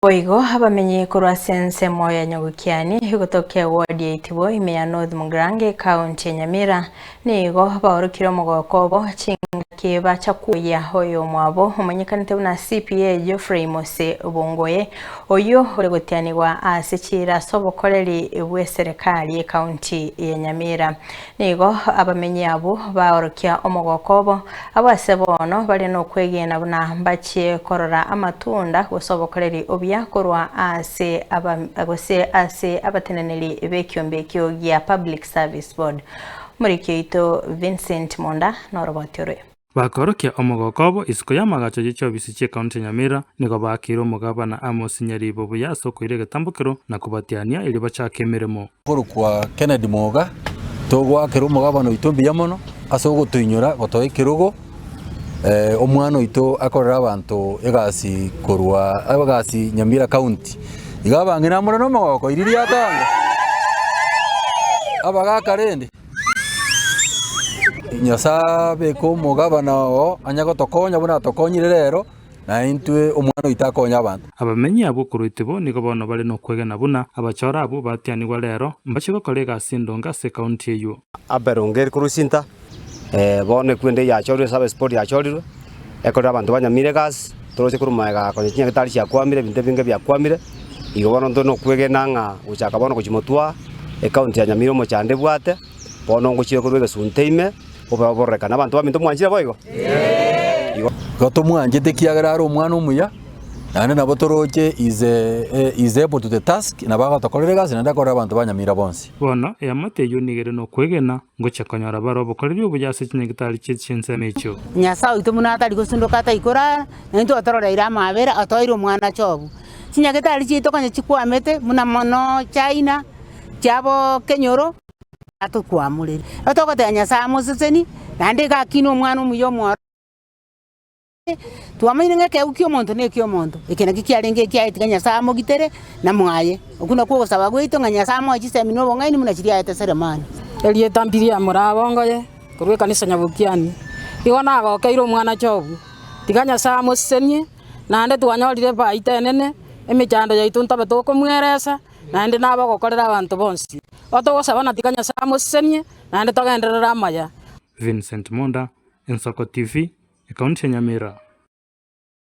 Boigo abamenyi korwa ase ensemo ya Nyagokiani, gotokia eward ya Itibo ime ya North Mugirango ekaunti ya Nyamira nigo baorokire omogoko obo chingaki bacha kwoyia oyomwabo omanyekanete buna CPA Geoffrey Mose Bongoye oyio ore gotianigwa ase chiira ase obokoreri bw'eserekari ekaunti ya Nyamira. Nigo abamenyi abwo baorokia omogoko obo, abwo ase bono bare nokwegena buna mbachie korora amatunda gose obokoreri obuya korwa ase aba gose ase abateneneri b'ekiombe ekio gia Public Service Board. Omoriki oito Vincent Monda noroboti orwe. Bakorokia omogoko obo isiko y'amagacho ye chiofisi chi'ecounty ya Nyamira, nigo baakeire omogabana Amos Nyaribo buya ase okoira egetambokero na kobatiania erio bachake emeremo. Korokwa Kennedy Moga, togoakera omogabana oito mbuya mono ase ogotoinyora gotoa ekerogo, omwana oito akorere abanto egasi korwa egasi Nyamira county. Iga abang'ina more nomogoko riria riatanga, abagaka rende. Nyasae abeke omogabana oo anye gotokonya buna atokonyire rero, na intwe omwana oito akonye abanto. Abamenyi abwo korwa Itibo nigo bono bare nokwegena buna abachore abwo batianigwa rero mbachie gokora egasi endonge ase ekaunti eyio. Abel Ongeri korwa Isinta, bono ekwende yachorirwe service board yachorirwe, ekorire abanto ba Nyamira egasi, toroche korwa magega konya chinyagetari chiakwamire ebinto ebinge biakwamire, igo bono ntore nokwegena ng'a gochaka bono gochia motwe aa, Ecounty ya Nyamira omochando ebwate, bono ngochire korwa egesunte ime, obe obororekane. Abanto baminto mwanchire boigo? Igo. Igo tomwanchete ekiagera are omwana omuya, naende nabo toroche is is able to the task, nabo agotokorera egasi naende akorere abanto ba Nyamira bonsi. Bono eamate eyio nigo ere nokwegena, ngochia konyora bare obokoreri obuya ase chinyagitari chie chinsemo echio. Nyasae oito buna atari gosundoka atari korara, na intwe otororeire amabera, otoeire omwana Jobu. Chinyagetari chiaito konya chikwamete buna mono China, chiabo kenyoro, atokwamorere. Togotebia Nyasae amosesenie, naende iga akine omwana omuya omwororo. Twamanyire ng'a ekeegwa kia omonto na ekia omonto, eke nakio kiarenge ekiaye tiga Nyasae amogitere na mwaye. Okwo nakwo ogosaba gwaito ng'a Nyasae amoe chisemi na obong'aini buna chiria aete Selemani. Erieta mbiria morabongoye korwa ekanisa Nyabokiani, igo nagokeire omwana Jobu, tiga Nyasae amosesenie. Naende twanyorire efaita enene, emechando yaito ntobe tokomweresa, naende nabe ogokorera abanto bonsi. Otogosaba na tiga Nyasae amosesenie, naende togenderere amaya. Vincent Monda, Ensoko TV, Ekaunti ya Nyamira.